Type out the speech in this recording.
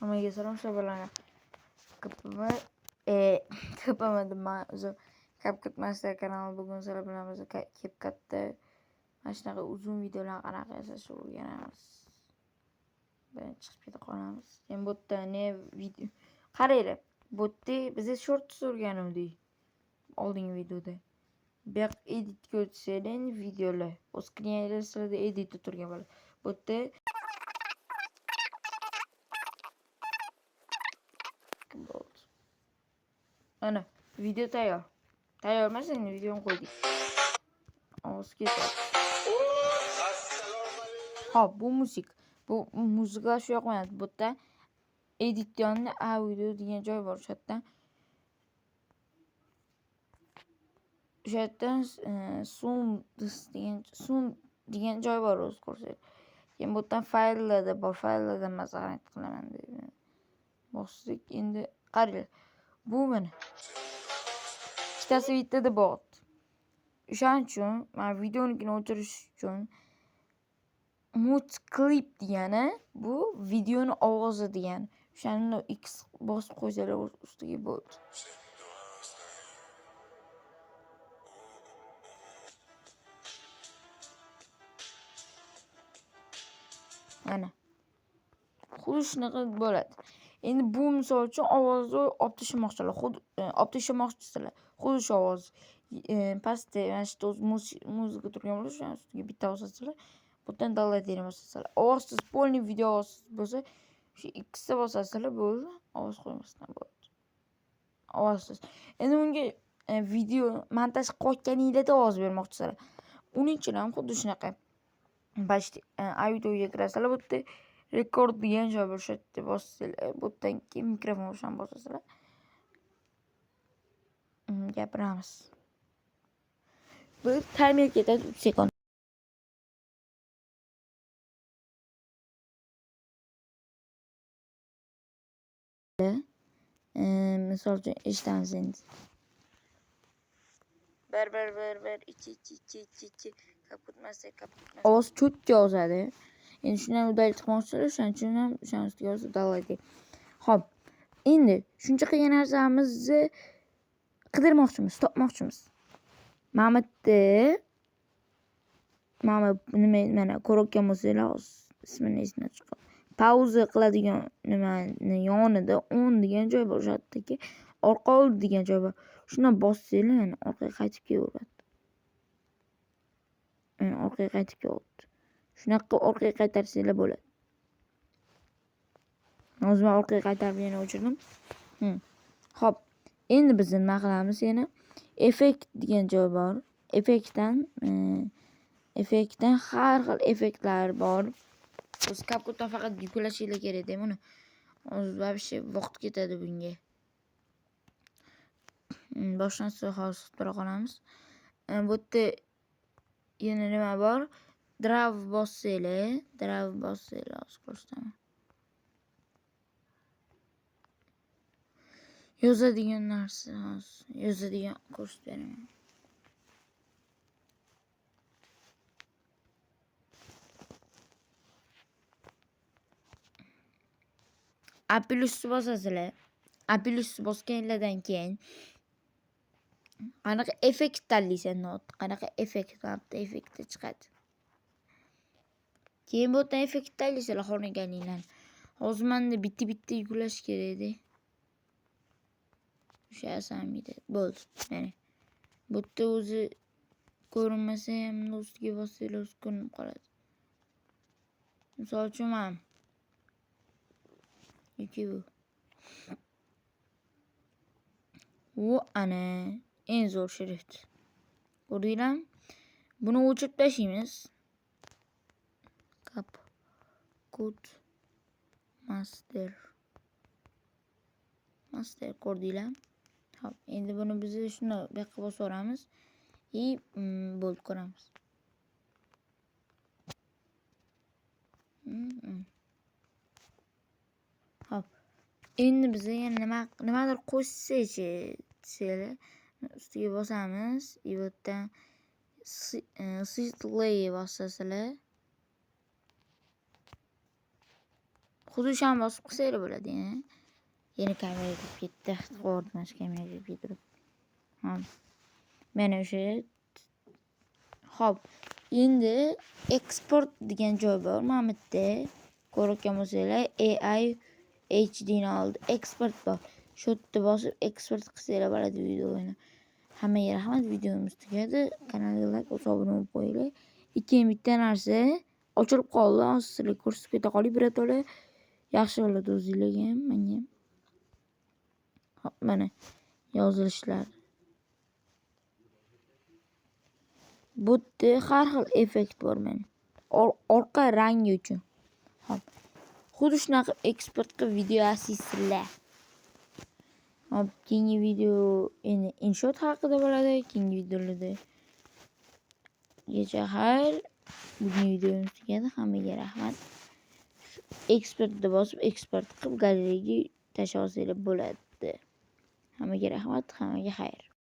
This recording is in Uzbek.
Hammaga salom, sizlar bilan KPM man o'zim CapCut Master kanali. Bugun sizlar bilan biz CapCutda mana shunaqa uzun videolarni qanaqa yasashni o'rganamiz. Birinchi chiqib keta qolamiz. Endi bu yerda ne video qaranglar. Bu yerda biz shorts o'rganuvdik oldingi videoda. Bu yoq editga o'tsanglar endi videolar. O'z sizlarda editda turgan bo'ladi. Bu yerda bo'ldi. Mana video tayyor. Tayyor emas, endi videoni qo'ydik. Ovoz ketadi. Xo'p, bu musik. Bu muzika shu yoqmayapti. Bu yerda edit yonida audio degan joy bor. O'sha yerdan sum degan joy bor o'zi ko'rsanglar. Keyin bu yerdan fayllarda bor. Fayllardan masalan qilaman deb bosdik. Endi qaranglar. Bu mana. Ikkitasi bittada bo'lyapti. O'shaning uchun mana videonikini o'chirish uchun mute clip degani bu videoni ovozi degani. O'shani X bosib qo'ysanglar ustiga bo'ldi. Mana. Xuddi shunaqa bo'ladi. Endi bu misol uchun ovozni olib tashlamoqchilar. Xuddi olib tashlamoqchisizlar. Xuddi shu ovoz. Pastda mana shu yerda o'zi muzika turgan bo'lsa, o'shani ustiga bitta bosasizlar. Bu yerdan удалить bosasizlar. Ovozsiz, полный video ovozsiz bo'lsa, shu ikkita bosasizlar bo'ldi. Ovoz qo'ymasdan bo'ladi. Ovozsiz. Endi unga video montaj qilayotganinglarda ovoz bermoqchisizlar. Uning uchun ham xuddi shunaqa. Почти audioga kirasizlar. Bu yerda record degan joy bor. O'sha yerda bossanglar, bu yerdan keyin mikrofon o'shani bosasizlar. Gapiramiz. Bu taymer ketadi 3 sekund. Misol uchun eshitamiz endi. 1 1 1 1 2 2 2 2 2 CapCut Master, CapCut Master. Ovoz cho'tka yozadi. Endi shundan удалить qilmoqchisizlar, o'shaning uchun ham o'shani ustiga yozib удалить. Xo'p, endi shuncha qilgan narsamizni qidirmoqchimiz, topmoqchimiz. Mana bu yerda mana nima mana ko'rayotgan bo'lsanglar, hozir ismini esimdan chiqib qoldi. Pauza qiladigan nimani yonida on degan joy bor. O'sha yerdagi orqa oldi degan joy bor. Shundan bossanglar, mana orqaga qaytib kelaveradi. Mana orqaga qaytib kelyapti. Shunaqa qilib orqaga qaytarsanglar bo'ladi. Hozir men orqaga qaytarib yana o'chirdim. Xo'p, endi biz nima qilamiz yana? Effekt degan joy bor. Effektdan har xil effektlar bor. O'zi CapCutdan faqat yuklashinglar kerak buni. Hozir вообще vaqt ketadi bunga. Boshdan hozir tura qolamiz. Bu yerda yana nima bor? Draw bossanglar, draw bossanglar hozir ko'rsataman. Yozadigan narsa hozir yozadigan ko'rsatib beraman. A plyusni bosasizlar. A plyusni bosganlardan keyin qanaqa effekt tanlaysan, qanaqa effekt, mana bu yerda effekti chiqadi. Keyin bu yerdan effekt tanlaysizlar xohlaganinglarni. Hozir menda bitta-bitta yuklash kerak edi. O'sha asamiyda bo'ldi. Mana. Bu yerda o'zi ko'rinmasa ham ustiga bossanglar o'zi ko'rinib qoladi. Misol uchun mana yoki bu. Bu ana eng zo'r shrift. Ko'rdinglarmi? Buni o'chirib tashlaymiz. CapCut Master. Master ko'rdinglarmi? Xo'p, endi buni biz shuni bu yoqqa bosib yuboramiz. И bo'ldi ko'ramiz. Xo'p. Endi biz yana nimadir qo'shsak-chi desanglar, ustiga bosamiz. И bu yerdan Switlay bosasizlar. Xuddi o'shani bosib qilsanglar bo'ladi yana. Yana kamera kirib ketdi. Qilib mana shu kamera kirib ketib. Hop. Mana o'sha. Hop. Endi eksport degan joy bor mana bu yerda. Ko'rayotgan bo'lsanglar, AI HD ni oldi. Eksport bor. Shu yerda bosib eksport qilsanglar bo'ladi videoni. Hammaga rahmat, videomiz tugadi. Kanalga like, obuna bo'lib qo'yinglar. Keyin bitta narsa ochilib qoldi. Hozir sizlarga ko'rsatib keta qolay birato'la. Yaxshi bo'ladi o'zinglarga ham, menga ham. Hop, mana yozilishlar. Bu yerda har xil effekt bor mana. Orqa rangi uchun. Hop. Xuddi shunaqa eksport qilib video yasaysizlar. Hop, keyingi video endi InShot haqida bo'ladi. Keyingi videolarda gacha xayr. Bugungi videomiz tugadi. Hammaga rahmat. Eksportni bosib, eksport qilib galereyaga tashlab olsanglar bo'ladi. Hammaga rahmat, hammaga xayr.